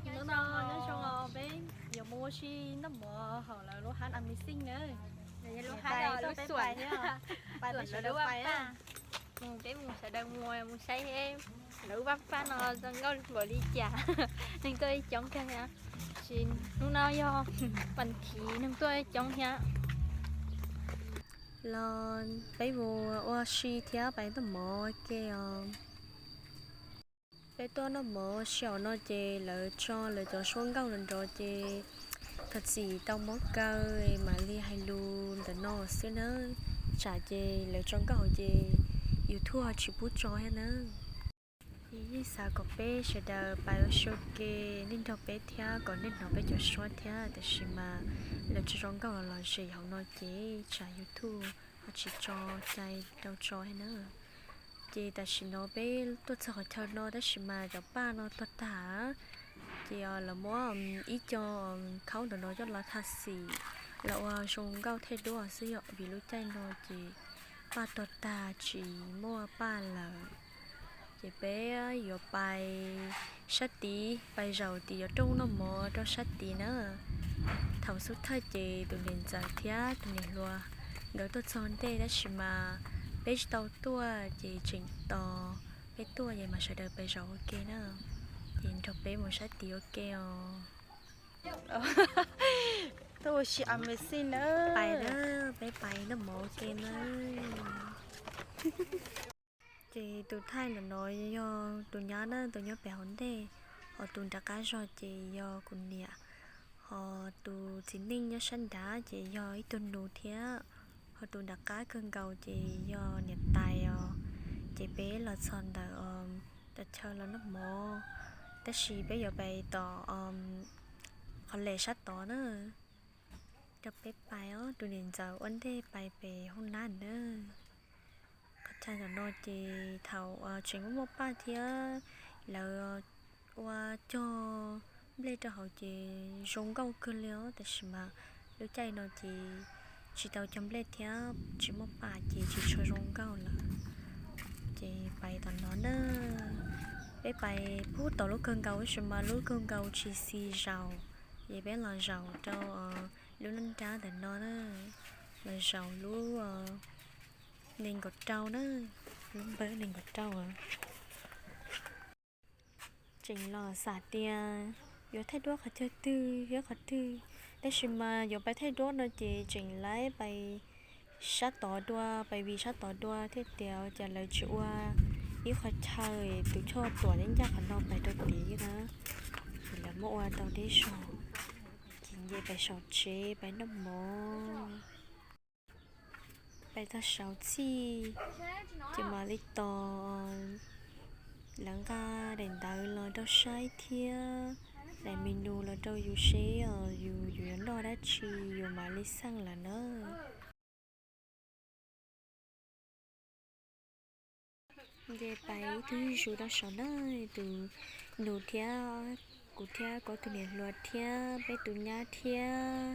Hnub no nyob zoo os, peb yuav mus ua si noj mov hauv lawv lub hab Amazing na. Lub hab, lub xuam thiab, pais peb sawv daws pais. Peb mus sawv daws mus, mus saib lawv lub paj paj no zoo nkauj npaum li cas. Neeg tuaj coob kawg thiab, sis hnub no yog pas thiv neeg tuaj coob thiab. Los peb mus ua si thiab pais noj mov ua ke os. Peb tuaj noj mov ua si hauv no ces lawv tso lawv cov suab nkauj los nrov ces thov txim tau mob kaw mam li hais lus ntawm no xwb nawb. Tsam ces lawv tso nkauj hauv ces YouTube ho tsis pub tso thiab nawb. Yeej xav kom peb sawv daws pais ua si ua ke, nej nrog peb thiab kom nej hnov peb cov suab thiab, tab sis mas lawv tso nkauj los los zem hauv no ces tsam YouTube ho tsis tso cai rau tso thiab nawb. Ces tam sim no peb tuaj txog qhov chaw no tab sis mas cov paj no tuag tag, ces lawv muab ib co khaub ntawm no coj los tha xim los ua zoo nkauj thaij duab xwb yom, vim lub caij no ces paj tuag tag tsis muaj paj lawm. Ces peb yuav pais sab tid, pais zaum tim cov rooj noj mov rau sab tid na. Thaum xub thawj ces tus niam ntxawm thiab tus niam hluas nkawd tuaj txog ntej tab sis mas peb tsis tau tuaj ces tseem tos peb tuaj ces mam sawv daws pais zaum ua ke na. Ces nrog peb mus sab tid ua ke os. Tuaj ua si Amazing na. Pais na, peb pais noj mov ua ke na. Ces tus thaij ntawm no yog tus nyab na, tus nyob pem hauv ntej, ho tus nram qab zog ces yog kuv niam, ho tus txiv neej nyob sab nrad ces yog ib tug nus thiab, ho tus nram qab kawg nkaus ces yog niam tais os. Ces peb los txog ntawm cov chaw los noj mov, tab sis peb yuav pais tom qhov lem sab tod na. Rau peb pais os, tus niam ntxawm ua ntej pais pem hoob nab na. Qhov chaw ntawm no ces thaum tseem muaj muaj paj thiab lawv ua cog nplej rau hauv ces zoo nkauj kawg li os, tab sis mas lub caij no ces tsis tau cog nplej thiab tsis muaj paj ces tsis tshua zoo nkauj lawm. Ces pais tom no na, peb pais pub tom lub kawg nkaus tab sis mas lub kawg nkaus tsis xis zaum, ces peb los zaum rau lub nab nrab ntawm no na, los zaum lub nees nkaum rau na, lub npawb nees nkaum rau. Tseem los xav tias yuav thaij duab qhov chaw twg thiab qhov twg, tab sis mas yuav pais thaij duab no ces tseem laib pais sab tod dua, pais vij sab tod dua thiaj tias cas lawv tsis ua ib qho chaw tus choj tuam ncaj ncaj qhov no pais rau tid na. Ces lawv muab ua tau tib zaug, ces nce pais saum tsev pais noj mov. Pais txog saum txij ces mam li tos lawv nqa daim ntawv los rau saib thiab daim menu los rau yus seb yus, yus yuav noj dab tsi yus mam li xaj lawm na. Nce pais ib tug zuj zus rau saum na, tus nus thiab kuv thiab kuv tus niam hluas thiab peb tus nyab thiab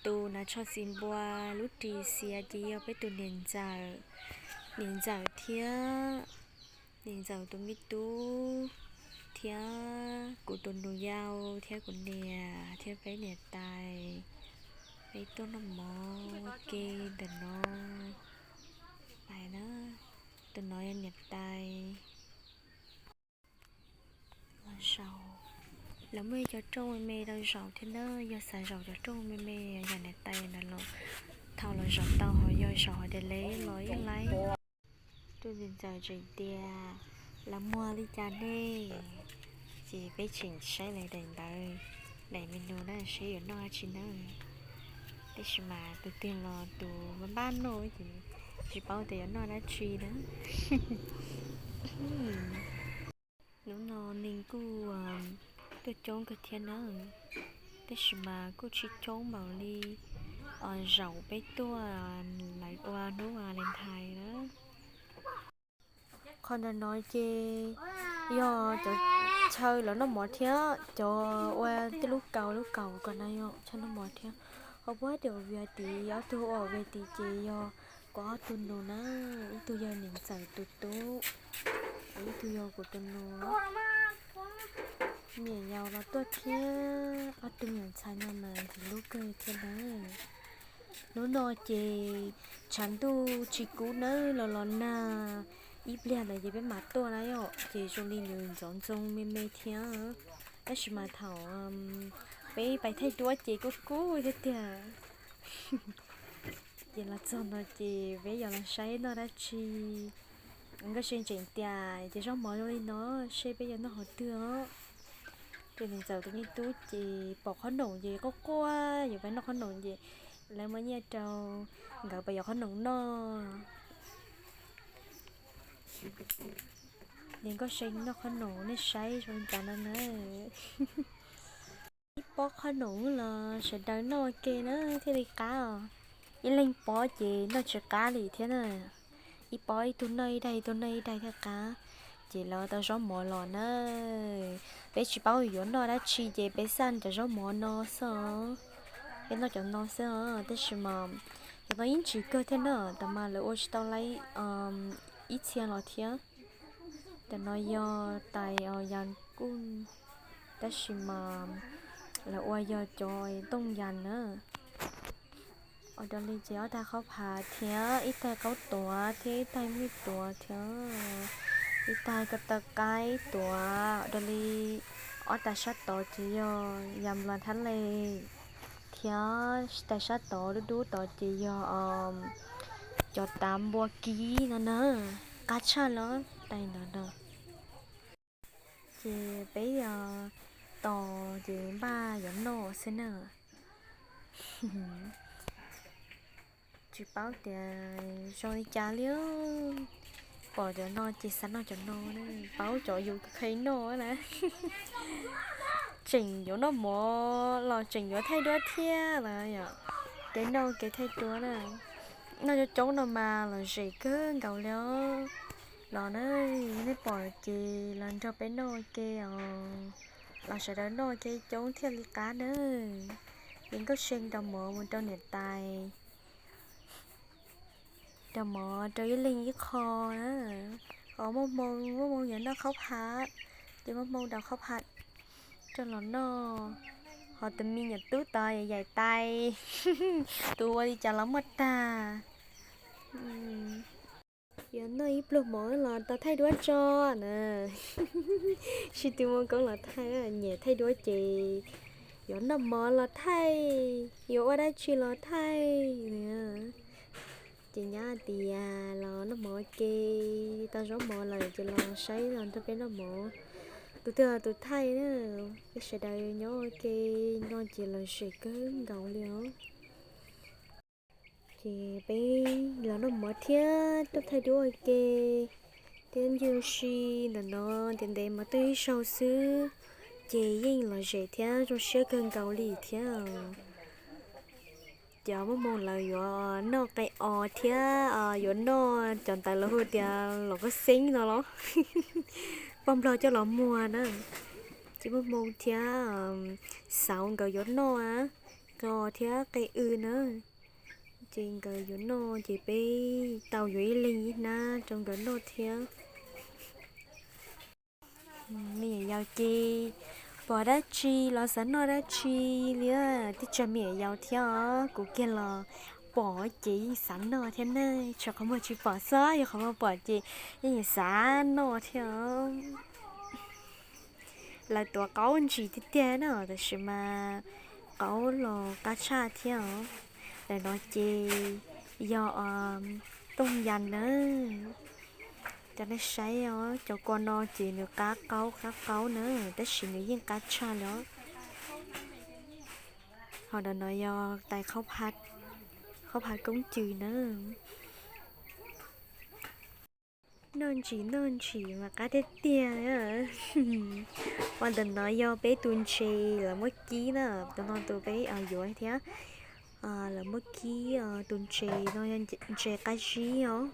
tus hnav tsho txiv npua lub ris xiav ces yog peb tus niam ntxawm, niam ntxawm thiab niam ntxawm tus me tub thiab kuv tus nus yau thiab kuv niam thiab peb niam tais, peb tuaj noj mov ua ke ntawm no. Pais na, tus no yog niam tais. Los zaum, lawv muaj ib co rooj me me rau zaum thiab na, yog xav zaum cov rooj me me yog niam tais ntawd los thaum los zaum tau, ho yog zaum hauv delivery los yeej laib. Tus niam ntxawm tseem tias lawv muag li cas ne, ces peb tseem saib lawv daim ntawv, daim menu na seb yuav noj dab tsi na. Tab sis mas tus twg los tus npab npab noj ces tsis paub tias yuav noj dab tsi na. Hnub no neeg kuj tuaj coob kawg thiab na, tab sis mas kuj tsis coob npaum li zaum peb tuaj lawv ua hnub Valentine na. Qhov ntawm no ces yog cov chaw lawv noj mov thiab cov ua tej lub kaus, lub kaus ko na yog chaw noj mov thiab. Ho puab hais tias V I P ob tug, ua V I P ces yog kuv ob tug nus na, ib tug yog niam ntxawm tus tub, ib tug yog kuv tus nus. Niam yau los tuaj thiab, ob tug niam ntxhais no mas ntxim hlub kawg thiab nawb. Hnub no ces tshav ntuj tsis kub nawb, los los nag, ib pliag ntawd ces peb mam tuaj na yom, ces zoo li nws ntxoov ntxoo me me thiab. Tab sis mas thaum peb pais thaij duab ces kuj kub thiab tiag. Ces los txog no ces peb yuav los saib noj dab tsi. Nkauj See tseem tias ces zaub mov zoo li no, seb peb yuav noj qhov twg os. Ces niam ntxawm tus me tub ces pom qhob noom ces quaj quaj yuav pab noj qhob noom ces lawv muab nyiaj rau nkawd pab yuav qhob noom noj. Ces Nkauj See noj qhob noom nej saib zoo li cas no na. Ib pob qhob noom los sawv daws noj ua ke na thiaj li qab os. Ib leeg pob ces noj tsis qab li thiab na. Ib pob ib tug noj ib daig, ib tug noj ib daig thiaj qab. Ces lawv tau zaub mov los na. Peb tsis paub yuav noj dab tsi ces peb xaj cov zaub mov no xwb os. Peb noj cov no xwb os, tab sis mas cov no yeej ntsim kawg thiab na, tab mas lawv ua tsis tau li ib txhia los thiab. Cov no yog tais yas kuj, tab sis mas lawv ua yog cov tooj yas na. Ua dua li ces ob tag qhaub phav thiab ib tag qaub tuav thiab ib tag mej tuav thiab ib tag ko taw qaib tuav, ua dua li ob tag sab tod ces yog yas nplas thab le thiab tais sab tod dub dub tod ces yog cov tav npua kib no na. Qab tshaj los tais ntawd no. Ces peb tos ces npaj yuav noj xwb na. Tsis paub tias zoo li cas li. Pom cov no ces xav noj cov no, paub cov yus kheev noj na. Tseem yuav noj mov los tseem yuav thaij duab thiab los yom. Kev noj kev thaij duab na. Noj coob coob no mas lom zem kawg nkaus li os. Los na, nej pom ces los nrog peb noj ua ke os. Los sawv daws noj ua ke coob thiaj li qab na. Ces Nkauj See rau mov mus rau niam tais. Rau mov rau ib leeg ib qho na. Qhov muaj hmoo, muaj hmoo yuav noj qhaub phav, ces muaj hmoo daus qhaub phav rau los noj. Ho tus me nyuam tub tod yaim tais, tus ua li cas los muaj tag. Yuav noj ib pluag mov los tau thaij duab tso na. Tsis tus mus koob los thaij, nyiam thaij duab ces yuav noj mov los thaij, yuav ua dab tsi los thaij. Ces nyab tias los noj mov ua ke, tau zaub mov lawm ces los saib los nrog peb noj mov. Tus twg los tus thaij na, peb sawv daws nyob ua ke no ces lom zem kawg nkaus li os. Ces peb los noj mov thiab tuaj thaij duab ua ke thiab ncig ua si ntawm no ntev ntev mas tuaj ib zaug xwb, ces yeej lom zem thiab zoo siab kawg nkaus li thiab. Ces muaj hmoo lawv yuav noj qe os thiab yuav noj cov ntawd lawv hu tias los koj xeeb no los, poj nplog coj los muag na. Ces muaj hmoo thiab xauv nkawd yuav noj qe os thiab qe w na. Ces nkawd yuav noj ces peb tau yuav ib leeg ib hnab rau nkawd noj thiab. Me nyuam yaus ces pom dab tsi los xav noj dab tsi li, tib tsa me nyuam yaus thiab os, kuv kiag los pom ces yeej xav noj thiab ne, tsuas qhov muag tsis pom xwb, yog qhov muag pom ces yeej xav noj thiab. Lawv tuav qaub ntsim tiag tiag na, tab sis mas qaub los qab tshaj thiab os. Ntawm no ces yog tooj yas na. Cov nej saib os, cov kua no ces nws qab qaub qab qaub na, tab sis nws yeej qab tshaj li os. Ho ntawm no yog tais qhaub phav koob cws na. Noj ntsim noj ntsim mas qab tiag tiag. Ho ntawm no yog peb tus ntses lawv muab kib na, tus no tus peb yuav thiab. Lawv muab kib tus ntses no yog ntses qab zib os.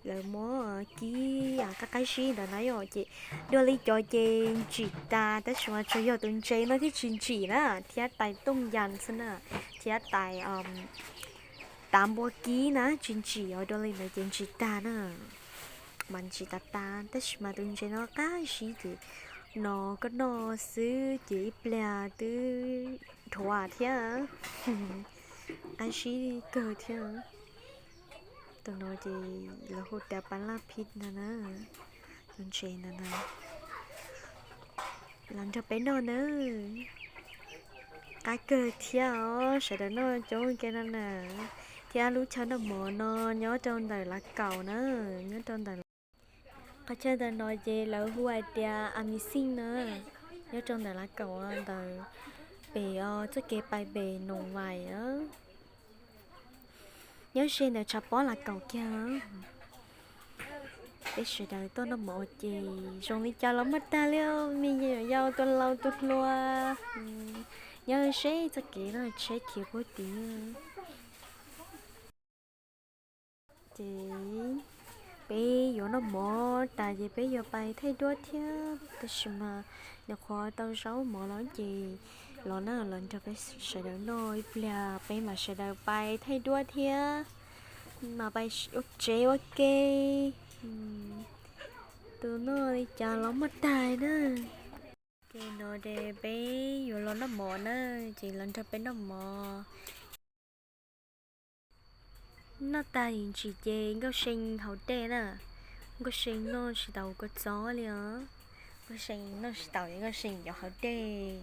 Lawv muab kib qab qab zib ntawd na yom, ces dua li cov ces ntsim tas, tab sis mas tsuas yog tus ntses no thiaj tsis ntsim na, thiab tais tooj yas xwb na, thiab tais tav npua kib na tsis ntsim os, dua li ntawd ces ntsim tag na. Mas ntsim tas tas, tab sis mas tus ntses no qab zib ces No koj noj xwb ces ib pliag twb dhuav thiab, qab zib kawg thiab. Tus no ces lawv hu tias paj laj phij no na, tus ntses no na. Los nrog peb noj nawb. Qab kawg thiab os, sawv daws noj coob kiag no na. Thiab lub chaw noj mov no nyob rau ntawm Lav Kaum na, nyob rau ntawm qhov chaw ntawm no ces lawv hu hais tias Amazing na, nyob rau ntawm Lav Kaum ntawd, pem os txoj kev pais pem Noom Vais na. Nyob ze ntawm tshav pob Lav Kaum kiag. Peb sawv daws tuaj noj mov ces zoo li cas los muaj tag li, me nyuam yaus, tus laus tus hluas. Nyob ze txoj kev no tsheb khiav puag tid. Ces peb yuav noj mov tas ces peb yuav pais thaij duab thiab, tab sis mas nyuam qhuav tau zaub mov los ces los na, los nrog peb sawv daws noj ib pliag peb mam sawv daws pais thaij duab thiab, mas pais ua tsev ua ke. Tus noj li cas los muaj tag na. Ces no ces peb yuav los noj mov na, ces los nrog peb noj mov. Noj tag ntsis ces Nkauj See haus dej na. Nkauj See noj tsis tau kua txob li os. Nkauj See noj tsis tau es Nkauj See yuav haus dej.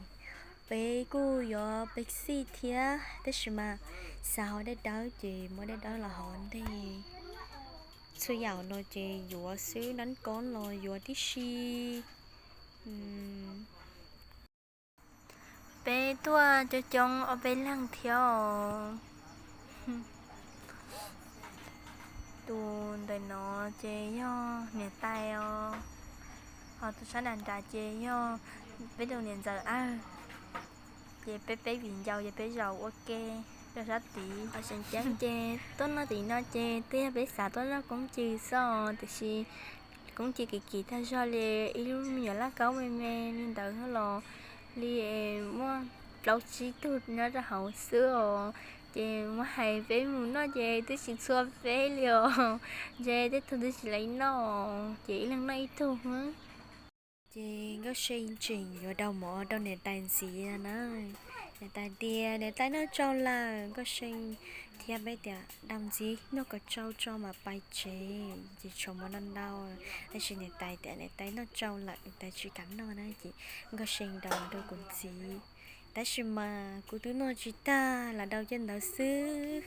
Peb kuj yuav Pepsi thiab tab sis mas xav haus dej dawb ces muab dej dawb los haus ntej. Txhua yam no ces yuav xwb, nab koob los yuav tib si. Peb tuaj coob coob ob peb leeg thiab os. Tus ntawm no ces yog niam tais os, ho tus sab nram nrad ces yog peb tus niam ntxawm awg. Ces peb peb viv ncaus ces peb zaum ua ke rau sab tid. Qhov tseem ceeb ces tuaj noj tim no ces twb yog peb xav tuaj noj koob cw xwb os, tiam sis koob cw kim kim tag zog li, ib lub me nyuam laj kaub me me li ntawd los li muaj plaub tsib tug nyob rau hauv xwb os. Ces muab hais peb mus noj ces twb tsis txhua peb li os, ntshe tej tug twb tsis lawv noj, ces ib leeg noj ib tug. Ces Nkauj See tseem yuav daus mov rau niam tais ntxiv na. Niam tais tias niam tais noj tsau lawm, Nkauj See thiab peb tias daus ntxiv noj kom tsau tso mam pais tsev, ces tshuav mov no ntau. Tab sis niam tais tias niam tais noj tsau lawm, niam tais tsis kam noj na, ces Nkauj See daus rau kuv ntxiv. Tab sis mas kuv twb noj tsis tag, lam daus cov ntawd xwb.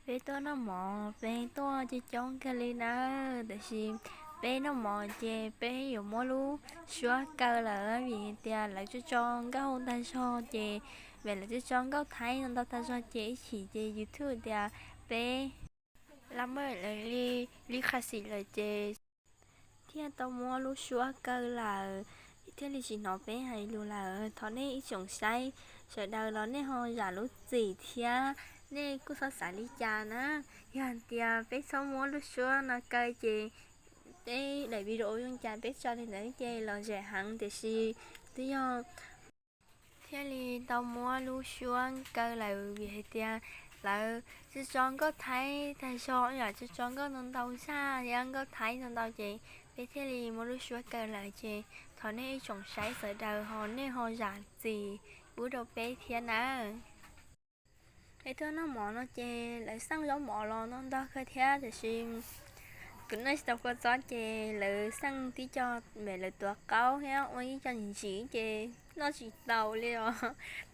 Peb tuaj noj mov, peb tuaj coob coob kawg li nawb, tiam sis peb noj mov ces peb yuav muab lub suab kaw lawm, vim tias lawv tso tso nkauj tag zog ces, vim lawv tso tso nkauj Thaib no ntau tag zog ces ib chim ces YouTube tias peb la mej lawv li, li qha xim lawm ces thiaj tau muab lub suab kaw lawm, thiaj li tsis hnov peb hais lus lawm. Thov nej ib tsoom saib sawv daws los nej ho zam lub txim thiab, nej kuj txhob xav li cas na. Yog tias peb txhob muab lub suab no kaw ces peb daim video zoo cas peb tso li ntawd ces lom zem heev, tiam sis twb yog thiaj li tau muab lub suab kaw lawm vim hais tias lawv tso tso nkauj Thaib tag zog, yam tso tso nkauj ntau ntau zaj thiab nkauj Thaib ntau ntau ces peb thiaj li muab lub suab kaw lawm ces thov nej ib tsoom saib sawv daws ho nej ho zam txim pub rau peb thiab nawb. Peb tuaj noj mov no ces lawv xeej zaub mov los no ntog kawg thiab, tiam sis kuv noj tsis tau kua txob ces lawv xeej tib co, lawv tuav qaub thiab ua ib co ntsim ntsim ces noj tsis tau li os.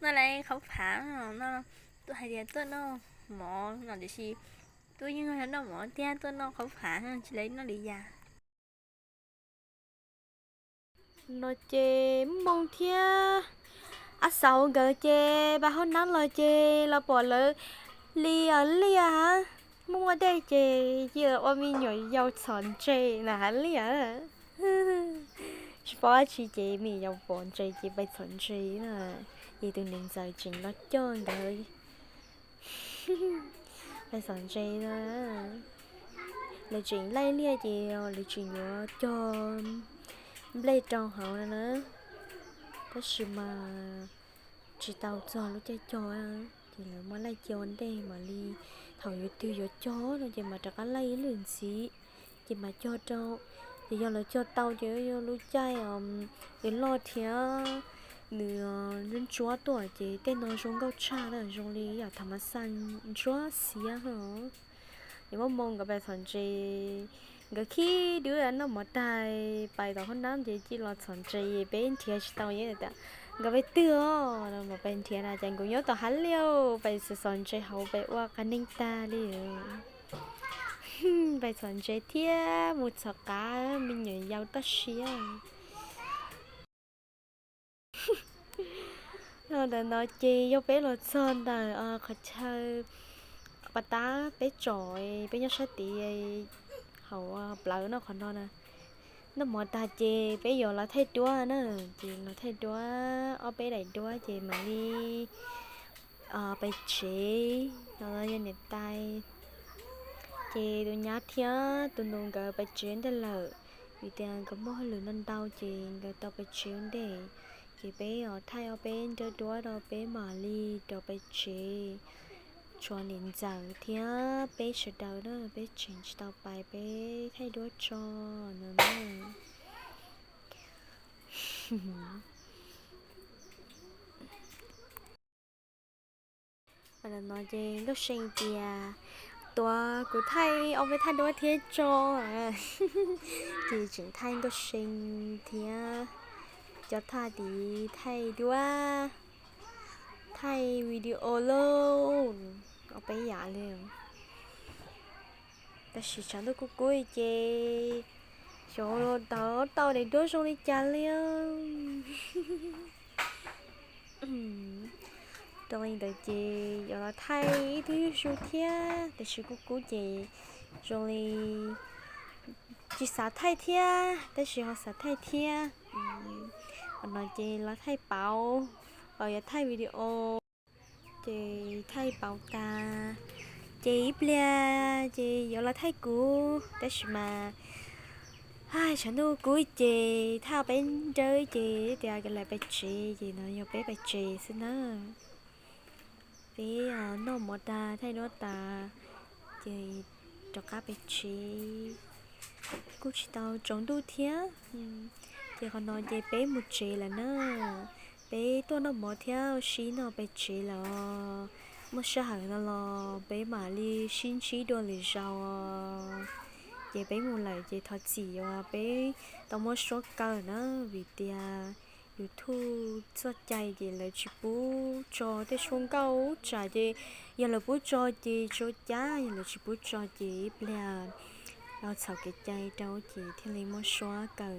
Noj lawv qhauv phav no, hais tias tuaj noj mov no tiam sis tuaj yeej noj mov tiag, tuaj noj qhauv phav tsis lawv noj li yam. No ces moo thiab ab xaus nkawd ces pab hauv nab los ces los pom lawv li liaj, muaj dej ces cia ua me nyuam yaus txhom ntse na ha liaj. Tsis paub dab tsi ces me nyuam yaus pom ntses ces pais txhom ntses na. Ces tus niam ntxawm tseem los coj nkawd pais txhom ntses na. Lawv tseem laij liaj ces lawv tseem yuav cog nplej rau hauv no na, tab sis mas tsis tau txog lub caij cog, ces lawv muab laij cia ua ntej mam li, thaum yuav twg yuav cog no ces mam rov qab laij ib lwm ntxiv. Ces mam cog rau. Ces yog lawv cog tau ces yog lub caij nws loj thiab nws ntsuab ntsuab tuaj ces tej no zoo nkauj tshaj na, zoo li yam tham mas xaj ntsuab xiav os. Ces muaj hmoo nkawd pais txhom ntses, nkawd khib dub noj mov tag pais tom hoob nab ces cia los txhom ntses, peb nrhiav tsis tau, nkawd pais twg os, pais nrhiav na ces nkawd nyob tom hav liaj, pais txhom ntses hauv pais ua qas neeg tag li. Pais txhom ntses thiab mus txhom qav, me nyuam yaus toj siab. Ntawm no ces yog peb los txog ntawm qhov chaw pas tab peb tsom, peb nyob sab tid hauv plawv no qhov no na. Noj mov tag ces peb yuav los thaij duab na, ces los thaij duab ob peb daim duab ces mam li pais tsev no yog niam tais. Ces tus nyab thiab tus nus nkawd pais tsev ntej lawm, vim tias nkawd muaj hauj lwm ntau ntau ces nkawd tau pais tsev ntej. Ces peb thaij ob peb nrawb duab rau peb mam li rov pais tsev tshuav niam ntxawm thiab peb sawv daws na, peb tseem tsis tau pais, peb thaij duab tso no na. No ces Nkauj See tias tuav kuv thaij ob peb thaij duab thiab tso, ces tseem thaij Nkauj See thiab cov thaj tid thaij duab, thaij video lauj, ob peb yam li. Tab sis tshav ntuj kub kub ces xyov tau tau daim duab zoo li cas li. Rau li ntawd ces yuav los thaij ib tug YouTube thiab, tab sis kub kub ces zoo li tsis xav thaij thiab, tab sis ho xav thaij thiab. Qhov no ces los thaij pauv, los yog thaij video. Ces thaij pauv tas, ces ib pliag ces yuav los thaij kuv, tab sis mas tshav ntuj kub ces thaij peb nrawb ces tias lawv pais tsev ces no yog peb pais tsev xwb na. Peb noj mov tas thaij duab tas ces rov qab pais tsev, kuj tsis tau tsaus ntuj thiab. Ces qhov no ces peb mus tsev lawm na. Peb tuaj noj mov thiab ua si no pais tsev lawm os. Muaj sij hawm no los peb mam li sib ntsib dua lwm zaus. Ces peb mus lawm ces thov txim uas peb tau muab suab kaw na, vim tias YouTube txoj cai ces lawv tsis pub tso tej suab nkauj tsam ces yog lawv pub tso ces tso cab, yog lawv tsis pub tso ces ib pliag los txhaum kev cai rau ces thiaj li muab suab kaw.